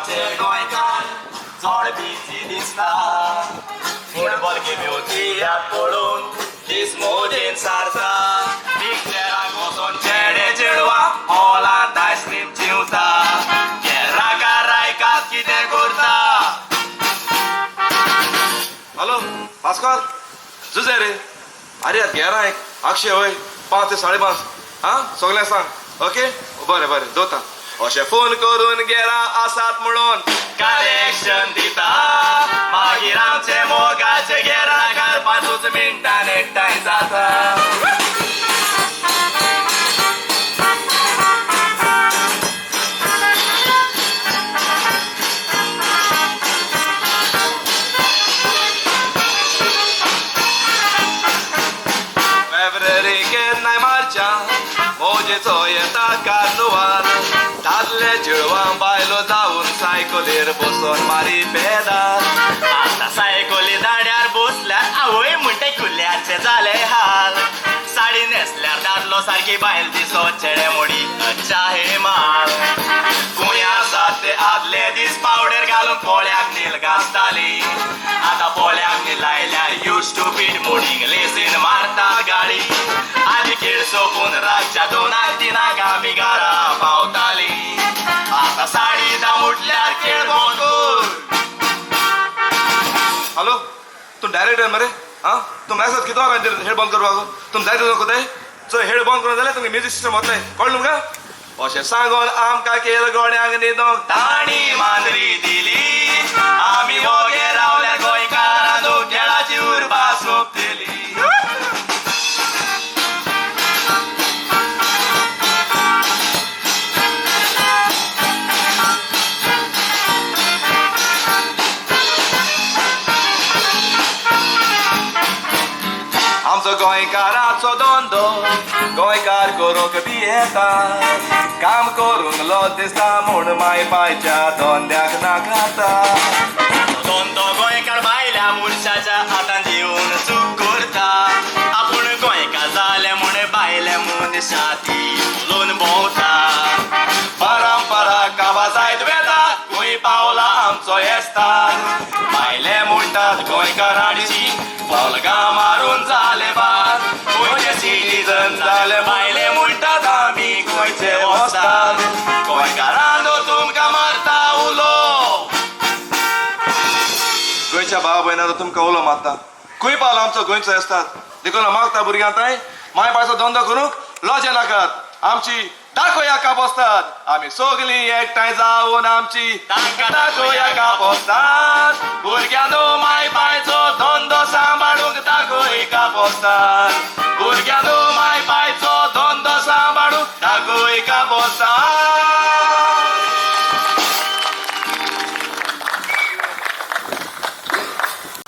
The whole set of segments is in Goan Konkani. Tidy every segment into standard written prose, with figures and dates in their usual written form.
आमचे गोंयकार चड बिजी दिसता. फुटबॉल गेम्यो तियात्र पळोवन दीस मोजेन सारता. पिक्चराक वचोन चेडे चेडवां हॉलांत आयस्क्रीम जेवता. गेराकार आयकात कितें करता. हॅलो पास्काल, जुजे रे. अरे गेरा एक अक्षय वय 5 ते 5:30. हा सगळ्यांक सांग. ओके बरें बरें दवरता. अशें फोन करून गेरा आसात म्हणून कलेक्शन दिता. मागीर आमचे मोगाचे गेराकार 5 मिनटां एकठांय जाता. फेब्रुवारी केन्नाय मार्चान मोजेचो येता कार्नुवाल. दादले चेडवां बायलो जावन सायकलीर बसोन मारी पेदाल. आतां सायकली दाड्यार बसल्यार आवय म्हणटे कुल्याचे जाले हाल. साडी न्हेसल्यार दादलो सारकी बायल दिसो चेडे मोडी अच्छा हे माल. कोणी आसात ते आदले दीस पावडर घालून पोळ्याक नील घासताली. आतां पोळ्याक नील लायल्यार you stupid मोडींग लेसीन मारतात गाडी. आनी खेळ सोंपून रातच्या 2 3 आमी घरा पावताली. आतां 10:30 उठल्यार खेळ बंद कर. हॅलो तूं डायरेक्टर मरे. हा तूं मॅसेज कितें हेड बंद करपाक तुम जाय तुजो कोताय चोय हेड बंद करून जाल्यार तुमगे म्युजीक सिस्टम वतलें कळ्ळें तुमकां. अशें सांगोन आमकां खेळ गोड्यांक न्हिदोंक ताणी मांद्री दिली. आमी वोगे रावल्यार गोंयकारांनो खेळाची उर्बा सोंपतली. आमचो गोंयकाराचो धंदो गोंयकार करूंक भियेता. काम करूंक लज दिसता म्हूण माय पायच्या धंद्याक नाकाता. धंदो गोंयकार बायल्या मनशाच्या हातान दिवन चूक करता. आपूण गोंयकार जाले म्हूण बायले मनशा ती उलोवन भोंवता. परंपरा काबा जायत वेता खंय पावला आमचो येस्ताद. बायले म्हणटात गोंयकारांची फोलगां मारून जाले बाद. गोंयचे सिटीजन जाले बायले म्हणटात आमी गोंयचे वस्ताद. गोंयकारांनो तुमकां मारता उलो. गोंयच्या भावा भयणांनो तुमकां उलो मारता. खंय पावला आमचो गोंयचो येस्ताद. देखून मागता भुरग्यां तांय माय पायचो धंदो करूंक लजे नाकात. आमची दाखोवया कापोस्ताद. आमी सगलीं एकठांय जावन आमची दाखोवया कापोस्ताद. भुरग्यांनो माय पायचो धंदो सांबाळूंक दाखोय कापोस्ताद. भुरग्यांनो माय पायचो धंदो सांबाळूंक दाखोय कापोस्ताद.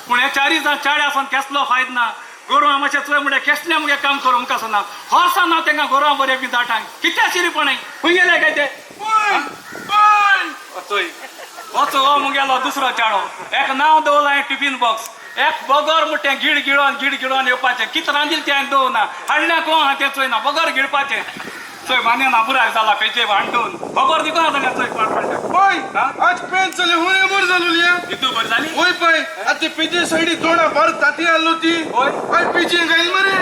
पूण हे चारी जाण चाळे आसून केसलो फायद ना. गोरवां मातशें चोय म्हणल्यार केसलें मुगे काम करूं मुखार ना. हॉर्सां ना तेंकां गोरवां बरें बी दाटांक कित्या शिरीपण खंय गेले काय ते. चोय वचो हो मुगेलो दुसरो चाळो. एक नांव दवरलां टिफीन बॉक्स. एक बगर म्हणटा गिळ गिळोन गिळ गिळोन येवपाचें. कितें रांदील तें हांवें दवरना. हाडल्या कोण आहा तें चोय ना. बगर गिळपाचें. चोय मान्या ना बुराक जाला पेचे भांडून खबर दिको ना जाल्यार चोय पाड पडटा. पय आज पेन चली हुंय बर जालोली. इतू बरी जाली. वय पय आतां पेजे सायडी तोंडा बार ताती आसलो ती. वय. आज पेजे घायल मरे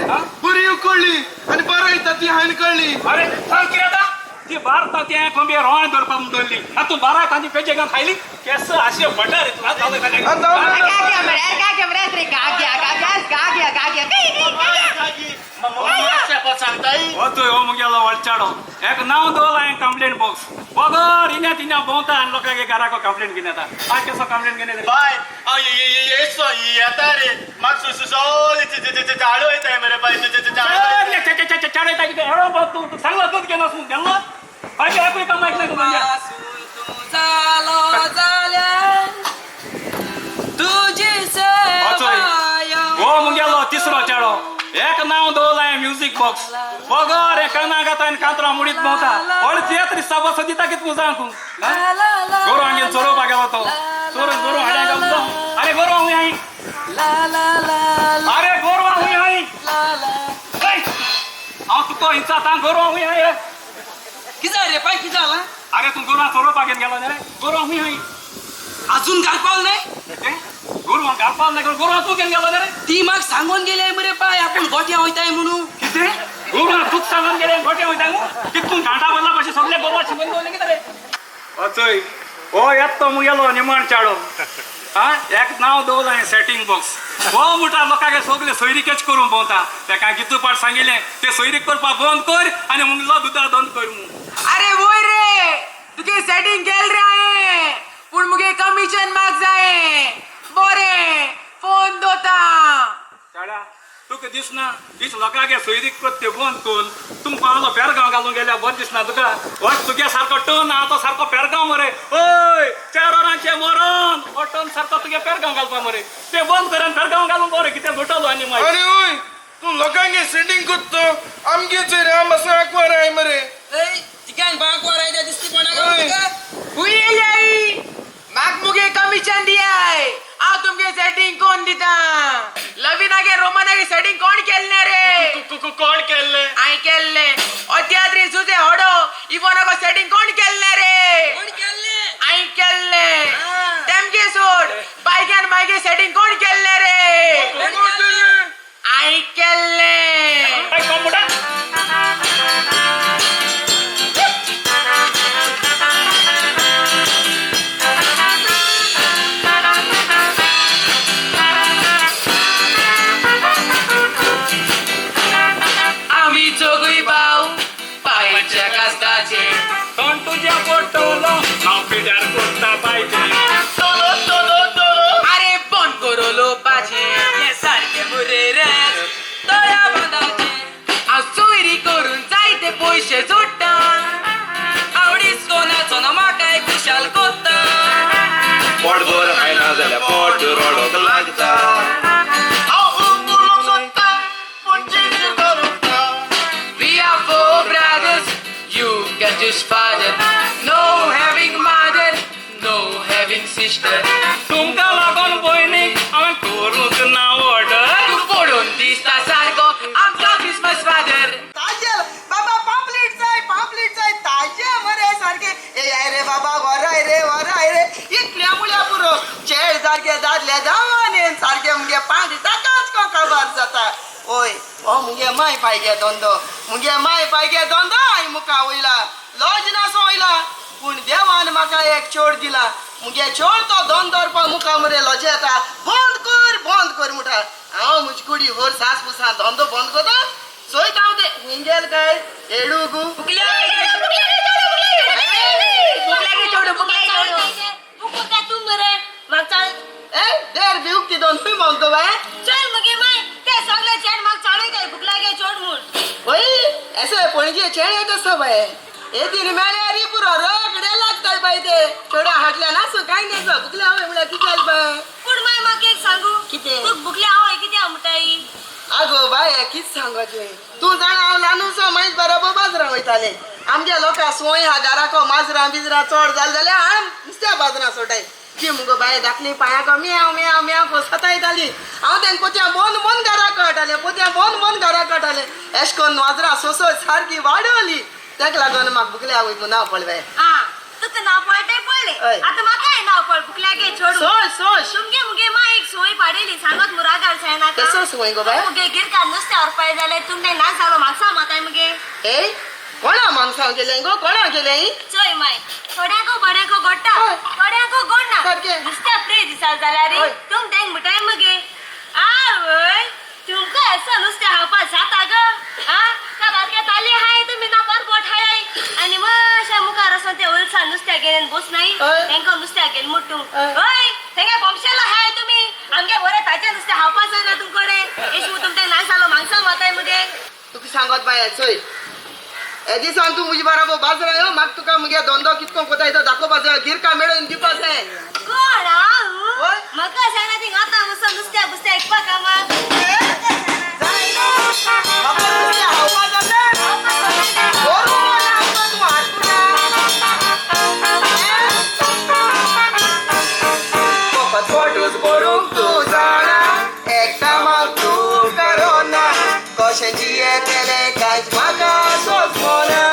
बरी उकळ्ळी आनी बाराय ताती हांवें काडली. अरे सांग कितें आतां ती बार ताती हांवें कोंबये रोवान दवरपाक म्हूण दवरली. आतां तूं बाराय तांची पेजे घालून खायली केस आशे बटर वचोय हो मुगेलो वळचाडो. एक नांव दवरलां हांवें कंप्लेंट बॉक्स. बगर इन्या तिन्या भोंवता आनी लोकांक घराको कंप्लेंट घेवन येता. आज केसो कंप्लेंट घेवन येता. बाय हांव येता रे. म्हाका चाळो येताय मरे बाय. चाळो येता कितें हेडो तूं सांगलो दूद घेवन वच म्हूण गेल्लो. बाकी एकूय काम ऐकलें तुजें. हो मुगेलो तिसरो चेडो. एक नांव दवरलां म्युजीक बॉक्स. बगर काना घाता आनी कांतरां मुडीत भोंवता. व्हड तियात्र दिसता बस दिता कितें तूं जाण तूं. गोरवां घेवन चरोवपाक गेलो तो. चोरून गोरवां हाडल्या गावतो. अरे गोरवां हुंय हाय. अरे गोरवां हुंय हाय. हांव तुका हिंसा गोरवां हुंय हाय. कितें रे पाय कितें जालां? अरे तूं गोरवां चोरोवपाक घेवन गेलो न्ही रे? गोरवां खूंय हाय? अजून घालपाक नाही? गोरवां घालपाक नाही, गोरवां तूं घेवन गेलो न्ही रे? ती म्हाका सांगून गेले मरे पाय आपूण गोट्या वयताय म्हणून. कितें? गोरवां तूच सांगून गेले गोट्या वयताय म्हणून? कितून घांटा बदला कशें सगळे गोरवां शिकून दवरले कितें रे? अचय हो येता तो मुगेलो निमाण चाडो. हा एक नांव दवरलां सेटींग बॉक्स. हो म्हणटा लोकांक सगळे सोयरीकेच करूंक भोंवता. तेका कितू पाट सांगिल्लें ते सोयरीक करपाक बंद कर आनी मुगलो दुदा बंद कर म्हूण. अरे वय रे तुगे सेटिंग केल रे हांवें, पूण मुगे कमिशन माग जाय. बरें फोन दोता. चाड्या तुका दिसना दीस लोकांक सोयरीक करते बंद करून तुमकां हांव पेरगांव घालूंक गेल्यार बरें दिसना तुका? वच तुगे सारको टर्न आहा तो सारको पेरगांव मरे. ओय 4 वरांचें मरण हो टर्न सारको तुगे पेरगांव घालपा मरे. ते बंद कर आनी पेरगांव घालूंक बरें कितें घोटलो आनी मागीर. आनी ओय तूं लोकांगे सेटिंग करतो आमगे चोय रे आम आसा आंकवार आहाय मरे. तिका बांकवार आयल्या दिसती कोणाक तुका? खूंय येयली आई? म्हाका मुगे कमिशन दियाय. हांव तुमगे सेटिंग कोण दिता? लवीनागे रोमनागे सेटिंग कोण केल्लें रे? कोण केल्लें? हांवें केल्लें. अत्याद्री सुजे होडो इवोनागो सेटिंग कोण केल्लें रे? कोण केल्लें? हांवें केल्लें. तेमगे सोड बायग्यान मायगे सेटिंग कोण केल्लें रे? हांवें केल्लें. काय कोण म्हणटा? आमी चोगूय भाव पायच्या कास्ताचे. तोंड तुज्या पडटलो हांव पिड्यार करता पायचे. अरे बंद करोलो पाचे हे सारके मुरे रे तळ्या बांदाचे. हांव चोरी करून जायते पयशे जोडटा. आवडीच कोणाचो ना म्हाकाय खुशाल कोत्ता. पोटभर खायना जाल्यार पोट रडोंक लागता. हांव उलोवंक सोदता पूण चिडचिड करूंक ना. We are 4 brothers, you can choose father. No having mother, no having sister. तुमकां लागून भयणीक हांवें करूंक ना ऑर्डर. तूं पडून दिसता सारको आमचो क्रिसमस फादर. ताजे बाबा पापलेट जाय, पापलेट जाय, ताजे मरे सारके. ए I रे बाबा वराय रे वराय रे इतल्या मुळ्या पुरो चेड सारके दादले जावन सारके मुगे 5 दिसाकाच को काबार जाता. ओय ओ मुगे माय पायगे धंदो, मुगे माय पायगे धंदो हांवें मुखा वयला लॉज नासो वयला, पूण देवान म्हाका एक चोड दिला. मुगे चोड तो धंदो दवरपा मुखा मरे लज येता. बंद कर बंद कर म्हणटा. हांव म्हजी कुडी व्हर सास पुसान धंदो बंद करता. चोयता हांव ते खूंय गेल काय एडू गू. ए देर बी उक्ती दोन खंय म्हणतो बाय? चल मुगे माय ते सगळे चेड म्हाका चाळयताय बुकलागे चोड म्हूण. वय अशें पणजे चेड येत आसता बाय. हे दिन मेळ्यार पुरो रगडे लागताय बाय. ते चेडा हाडल्या नासू कांय न्ही बुकल्या हांव म्हणल्यार कितें जालें बाय? पूण माय म्हाका एक सांगू, कितें? तुका बुकल्या हांव कितें म्हणटाय? आगो बाय कितें सांगपाचें तूं जाणा हांव ल्हानूसो मायज बरोबर बाजरां वयतालें. आमच्या लोकां सोय हा घराको माजरां बिजरां चड जालें जाल्यार हांव नुस्त्या बाजरां सोडाय. ती मुगो बाय धाकली पांयाको म्याव म्याव म्याव सतायताली. हांव तेंका पोतयां बंद बंद घराक काडटालें, पोतयां बंद बंद घराक काडटालें. एश कोन्न माजरां सोसो सारकी वाडवली. तेका लागून म्हाका बुकल्या आवय नांव पडलें बाय. आं तुका नांव पडलें पडलें, हय. आतां म्हाकाय नांव पड बुकल्यागे चोड. सोय सोय तुमगे मुगे माय एक सोय पाडयली सांगत मुरागार जायनाका. कसो सोय गो बाय? मुगे गिरकार नुस्तें व्हरपाय जाल्यार तुमगे ना जालो म्हाका माताय मुगे. ए कोणा मांगसांव गेलें गो? कोणा गेलें? चोय माय थोड्यांको बड्यांको गोडटा, हय. थोड्यांको गोडना. सारकें. नुस्त्या प्रे दिसाल जाल्यार हय. तुम तेंक म्हणटाय मुगे आवय तुमकां एसो नुस्तें खावपाक जाता गो? आं त्या बारक्या ताली हाय तुमी ना परपोट हाय आनी मातशें मुखार वचोन ते वयरसान नुस्त्या गेले बस नाय हय. तेंकां नुस्त्या गेले म्हूण तूं. हय. हय तेंगे बोमशेलो हाय तुमी आमगे बरें ताजें नुस्तें खावपाक जायना तुमकडे. एश म्हूण तुमचें नाय जालो मांगसा माताय मुगे. तुका सांगत बाय चोय हे दिसान तूं म्हजे बरोबर बाजरा यो. म्हाका तुका मुगे धंदो कितको कोताय तो दाखोवपा जाय, गिरका मेळोवन दिवपा जाय. कोण हांव? हय. म्हाका जायना थिंग आतां वचोन नुस्त्या बुस्त्या विकपाक कामाक. म्हाका नुस्तें खावपा जाता. बरोबर आमकां तूं हाडटा. फकत पोटूच भरूंक तूं जाणा, एकदां मात तूं करोना. कशें जियेतलें कांयच म्हाका सोंसना.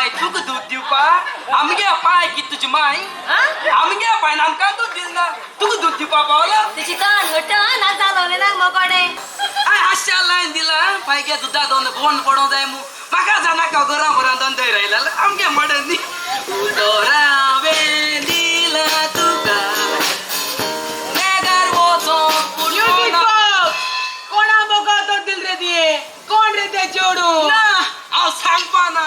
पाय तुका दूद दिवपा आमगे पाय की तुजी माय आमगे पायन आमकां दूद दिलना तुका दूद दिवपा पावलो तुजी तण घट्ट ना जालोवलें ना मोकोडे हांवें हांशा लायन दिला पाय गे दुदा दोन बोंड पडोंक जाय मू म्हाका जाणाका घरा घरां धंदो रायला आमगे मडन न्ही उदरावें दिला तुका बेगार वचोंक म्युजीक बॉक्स कोणा मोगा तो दिल रे दिये कोण रे ते चेडू ना हांव सांगपा ना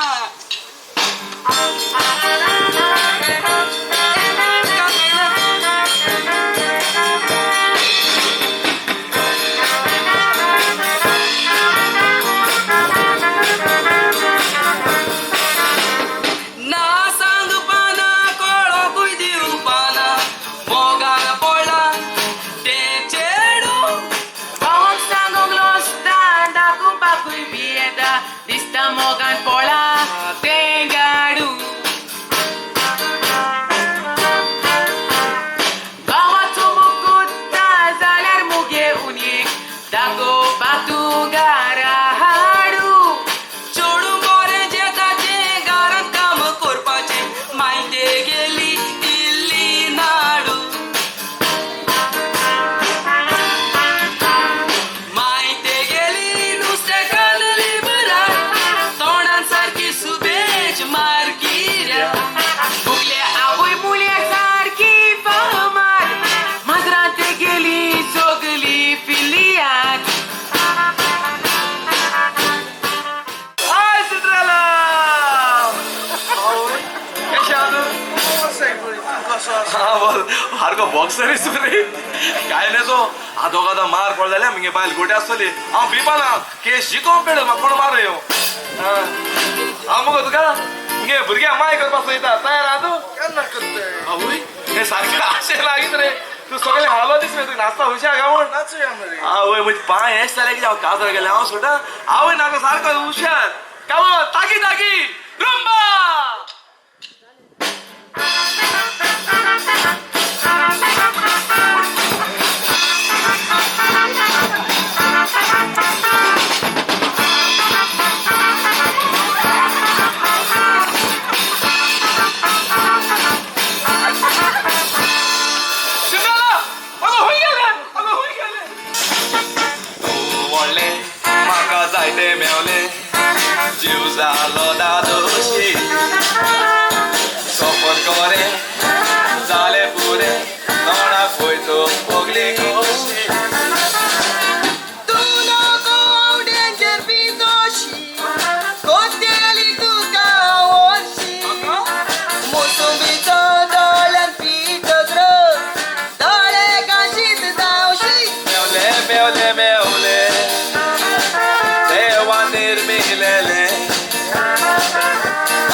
ना सांगपाना कोणाकूय दिवपाना मोगान पडला तें चेडूं भावाक सांगूंक लोसता दाखोवपाकूय भियेता दिसता मोगान पोळा तें गाडू भावाचो मुकुत्ता जाल्यार मुगे उनयेक दाखोवपाक तूं घरा हाडू चेडूं बरें जेताचें घरांत काम करपाचें मायते गेली इल्ली नाडू मायते गेली नुस्तेकान लिबरार तोंडान सारकी सुबेज मारकिऱ्या मुगले आवय मुल्या सारकी फामाद माजरां ते गेली सगली फिलियात हाय सिंड्रेला कशें आहा तूं? हा बोल सारको बॉक्सर रे काय न्ही आदोगादा मार पडलो जाल्यार मुगे बायल गोटे आसतली हांव भिवपाना केस शिकोवंक पेड म्हाका कोण मार यो हांव मुगो तुका मुगे भुरग्यांक माय करपाक सोदता तयार आहा तूं केन्ना करतय आवय हे सारकें आशें लागीत रे तूं सगळें हालो दीस रे तूं नाचता हुशार काय म्हण नाचुया मरे आवय म्हजे पांय हेच जाले कितें हांव काजार गेलें हांव सोडटा आवय नाका सारको हुशार कामो ताकी ताकी रुंबा सिंड्रेला अगो हुंय गेलें अगो हुंय गेलें तूं व्हडलें म्हाका जायते मेवलें जीव जालो दादोशी सपन कोरें जालें पुरें तोंडाक पळयतो पगली खोशी तूं नको हांव डेंजर पिदोशी कोतेली तुका ओशी मोसंबीचो दोळ्यान पितग्र दोळे काशीत धांवशी मेवले मेवले मेवले देवा निर्मिलेले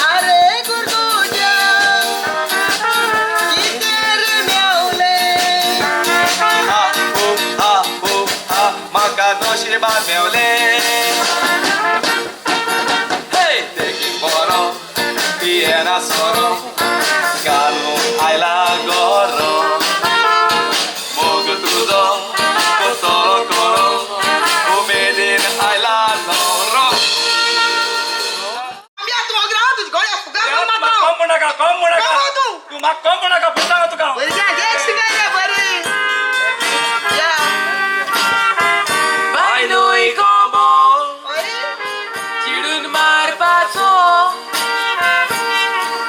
अरे गुरगुजा कितें रे मेवले हा हू हा हू हा म्हाका नशिबान मेवले हे देखीक बरो पियेना सोरो घालूंक आयला गोरो मोग तुजो कसो करो उमेदीन आयला न्हवरो आंब्या तूं अग्र हांव तुज्या गळ्याक फुगार घालून मारता कम म्हणनाका कम म्हणनाका कम तूं. तूं म्हाका कम म्हणनाका पुता तुका भुरग्यांक एक शिकय रे बरी या बायलूय कोंबो अरे चिडून मारपाचो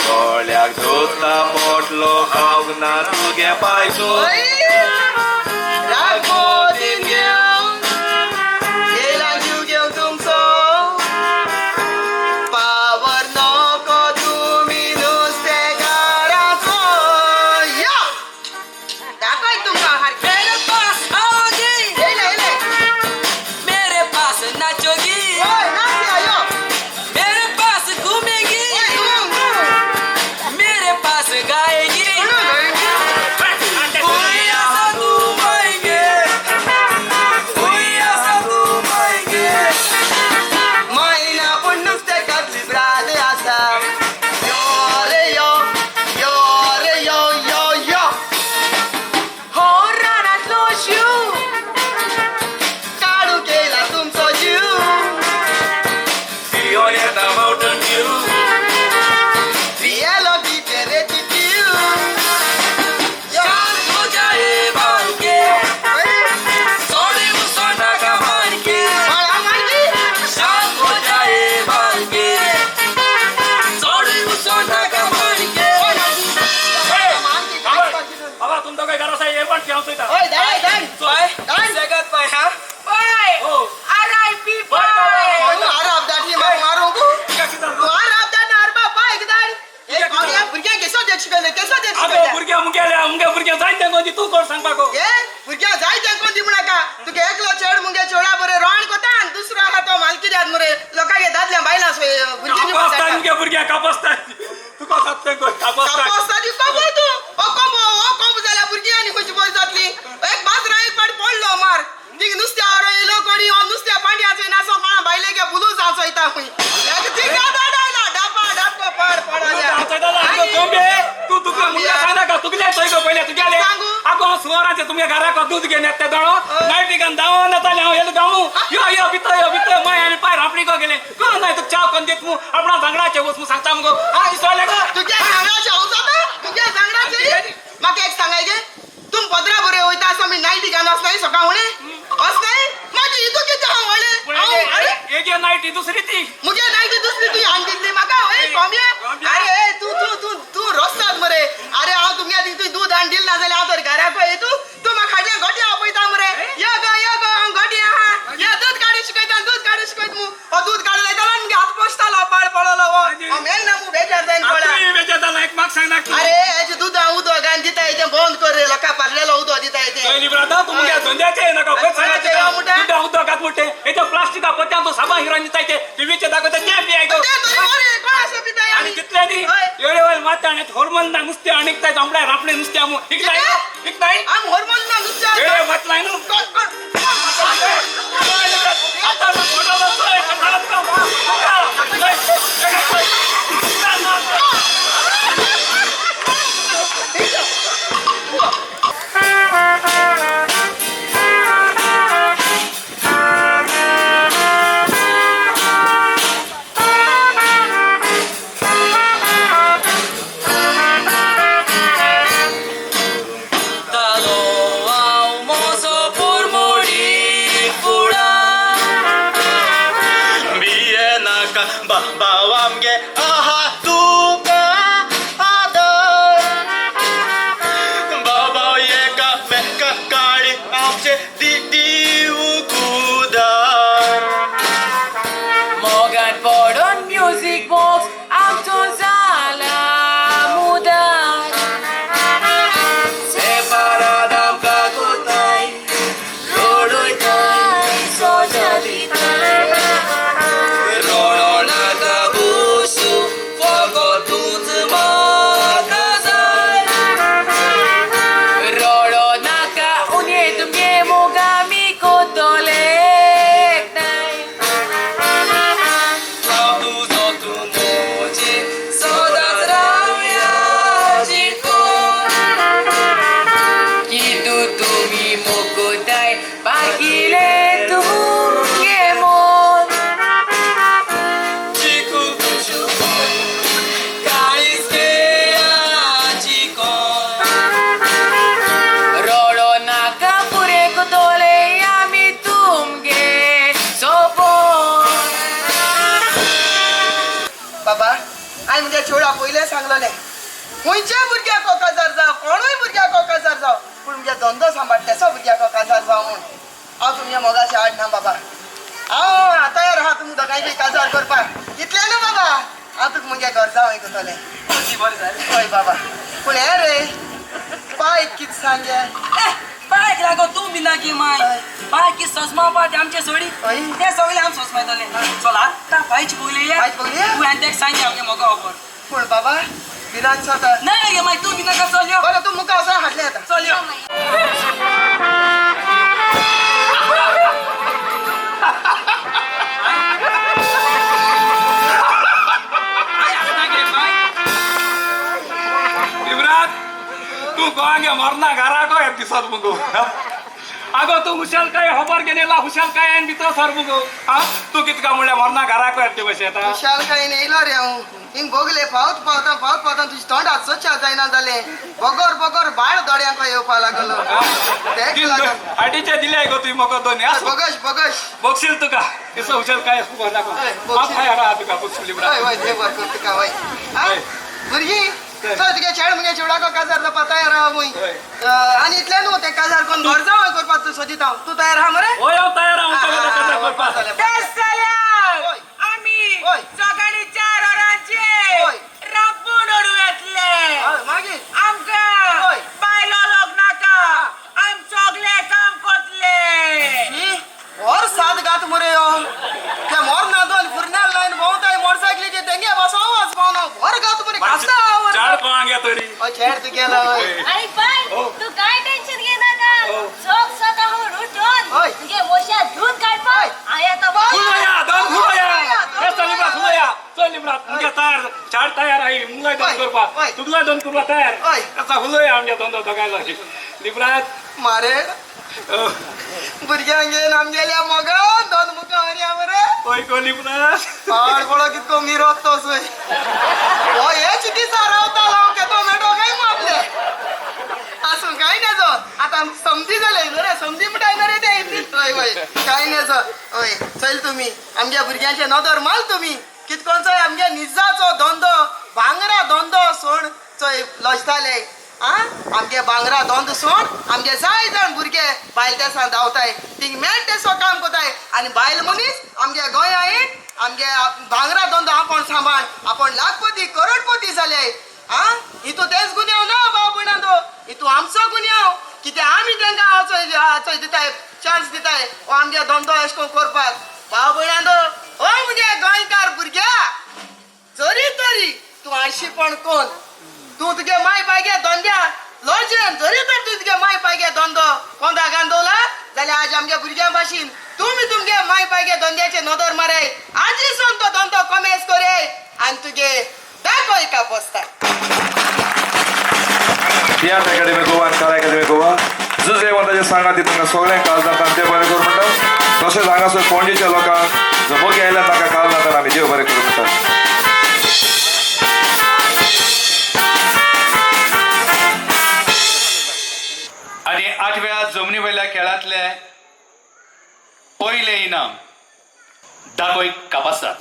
गळ्याक धुता पोटलो खावंक ना तुगे पायचो रागोतीन घेवन येयला जीव घेवन तुमचो पावर नको तुमी नुस्तेकाराचो या दाखय तुमकां सारकें मेरे पास आओगी येयले येयले मेरे पास नाचोगी ओय नाच यो मेरे पास घूमेगी ओय घुम घुम मेरे पास गाएगी घुम. ओया कापस्तान मुगे भुरग्या कापस्तान तुका जातलें कापस्तान कापस्तान खबर तूं ओ कोंब जाल्यार भुरगीं आनी खंयची बरी जातली एक बाजरा एक पाट पडलो मार थिंग नुस्त्या येयलो कोणी हो नुस्त्या पांड्याचो नासो कोणा बायले गे बुलू जावचो येता खंय डापा डापको पड पड तूं तुका मुगे सांगनाका तुगले थंय गो पयले तुगेले आगो हांव सुवराचें तुमगे घराक दूद घेवन येता तें दोळो नायटीकान धांवन येतालें हांव येलो गांवू यो यो भितर यो भितर माय आनी पाय रापणी गो गेलें कोण नाय तुका च्याव कोन्न दित मू आपणा सांगडाचें वच मू सांगता मुगो आं इसोलें गो तुगे सांगडाचें हांव जाता तुगे सांगडाचें म्हाका एक सांगाय गे तुम पदरा बरे वयता आसो मी नायटी घालून वचनाय सकाळ फुडें वचनाय मागीर हितू कितें हांव व्हडलें एक नायटी दुसरी ती मुगे नायटी दुसरी तुवें हाडून दिल्ली म्हाका हय कोंबये अरे तूं तूं तूं तूं रस्ताद मरे अरे हांव तुमगे थिंग तुवें दूद हाडून दिलें ना जाल्यार हांव तर घराक येतू तूं म्हाका हाडल्या गोटे आपयता मरे यो गो यो गो हांव गोटे आहा यो दूद काडूं शिकयता दूद काडूं शिकयता मू हो दूद काडूं लायतालो आनी मुगे हात पोसतालो पाड पडलो हो हांव मेळना मू बेजार जायन पडला बेजार जाला एक म्हाका सांगना अरे हेजें दूद हांव उदक घालून दिता हेजें बंद कर रे लोकां पारलेलो उदक दिता हेजें पयलीं ब्रादा तूं मुगे धंद्याचें नाका खंय सांगाचें दूद उदक घात म्हणटे हेजें प्लास्टिका पोत्यान तूं साबण हिरोइन दिता तें टिवीचेर दाखयता तें पियाय गो आनी तितलें न्ही एवढे वयर मात्ता आनी हॉर्मोन ना नुस्तें आनी काय जांबड्या रापणें नुस्तें आमू इकताय इकताय आम हॉर्मोन ना नुस्तें एवढे मातलाय न्हू खंयच्या भुरग्याक काजार जावं कोणूय भुरग्याक काजार जावं पूण मुगे धंदो सांबाळटा तेसो भुरग्याक काजार जावं म्हूण हांव तुमगे मोगाचे आड ना बाबा हांव तयार आहा तुमकां दोगांय बी काजार करपाक इतलें न्हू बाबा हांव तुका मुगे घर जावं आयकतलें हय बाबा पूण हें रे पाय कितें सांगे पायक लागो तूं बी ना की माय पाय की सजमा पा ते आमचे सोडी ते सगळे आम सजमायतले चल आतां पायची पयली तूं आनी तेका सांगे आमगे मोगा खबर पूण बाबा भिरांत जाता ना गे मागीर तूं बी नाका चल यो बरें तूं मुखार वचून हाडलें आतां चल यो तूं गोवांगे मरना घराक येत दिसत मुगो आगो तूं हुशालकाय खबर घेवन येयला हुशालकायेन भितर सर मुगो आं तूं कितका म्हणल्यार मरना घराक येत ते भशेन येता हुशालकायेन येयलो रे हांव हिंग भोगले पावत पावता पावत पावता तुजें तोंड हातसोच्या जायना जालें बगर बगर बाळ दोळ्यांक येवपा लागलो हाटीचे दिले गो तुवें म्हाका दोन बगश बगश बक्षील तुका इसो हुशालकाय खबर नाका हांव तुका बक्षील हय हय देव बरें कर तुका हय भुरगीं चल तुगे चेड मुगे चेवडाको काजार जावपा तयार आहा मुय आनी इतलें न्हू तें काजार कोन्न घर जावं करपाक तूं सोदिता हांव तूं तयार आहा मरे हय हांव तयार आहा काजार करपाक आमी सकाळी 4 वरांचे रांपून ओडू येतले मागीर आमकां बायलो लोक नाका आम सगळे काम करतले मोर सात घात मरे यो ते मोर ना दोन फुरण्याल लायन भोंवताय चेड तुगेलो. आनी बाय तूं कांय टेन्शन घेनाका. चोक सकाळ उठून तुगे मोशा दूद काडपाक हांव येता. फुलोया दोन फुलोया. चल लिब्रा फुलोया. चल लिब्रा मुगे तयार चाड तयार आई मुंगाय दोन करपा तुगला दोन करपा तयार. आतां फुलोया आमगे धंदो दोगांयलो लिब्रात. मारे भुरग्यांक घेवन आमगेल्या मोगान दोन मुखां हरया मरे. हय गो लिब्रात. पाड पडो कितको मिरोत तो चोय. हो हेच दिसा रावतालो हांव केदो मेटो काय मू आपले. आसूं कांय नजो आतां समजी जालें रे. समजी म्हणटाय रे ते. हय हय कांय नजो. हय चल तुमी आमच्या भुरग्यांचे नदर माल तुमी कितकोन चोय आमगे निजाचो धंदो भांगरा धंदो सोड चोय लजताले. आं आमगे भांगरा धंदो सोड आमगे जाय जाण भुरगे बायल देसान धांवताय थिंग मेळ तेसो काम करताय. आनी बायल मनीस आमगे गोंया येत आमगे भांगरा धंदो आपूण सांबाळ आपूण लाखपती करोडपती जाले. आं हितू तेच गुन्यांव ना भाव भयणांनो, हितू आमचो गुन्यांव. कित्याक आमी तांकां चोय दिताय चान्स दिताय हो आमगे धंदो अशें करून करपाक. भाव भयणांनो हो मुगे गोंयकार भुरग्या जरी तरी तूं आळशीपण कोण तूं तुगे माय पायगे धंद्या लजेन जरी तर तूं तुगे माय पायगे धंदो कोंदा गांदवला जाल्यार आज आमगे भुरग्यां भाशेन तुमी तुमगे माय पायगे धंद्याचे नदर माराय. आजी सोन तो धंदो कमेस करे आनी तुगे दाखय का बसता. तियात्र अकादमी गोवा आनी कला अकादमी गोवा जुजे वताचे सांगात तुमकां सगळ्यांक काल जाता आनी देव बरें करूं म्हणटा. तशेंच हांगासर पणजेच्या लोकांक जो मोगी आयल्या तांकां काल जाता आमी देव बरें करूं म्हणटा. आनी आठव्या जमनी वयल्या खेळांतले पयलें इनाम दाखय कापासात.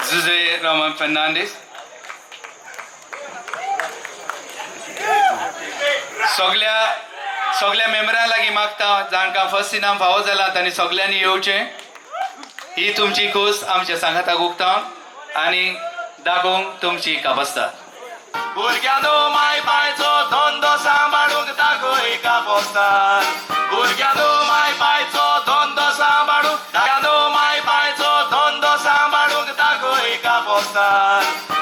जुजे रोमन फर्नांडीस. सगल्या सगल्या मेंबरां लागीं मागता जांकां फर्स्ट इनाम फावो जालां तांणी सगल्यांनी येवचें. ही तुमची खोस आमच्या सांगाताक उक्तावन आनी दाखोवंक तुमची कापस्तात. भुरग्यांनो माय पायचो धंदो सांबाळूंक दाखय कापस्ताद. भुरग्यांनो माय पायचो धंदो सांबाळूंक भुरग्यांनो माय पायचो धंदो सांबाळूंक दाखय कापस्ताद.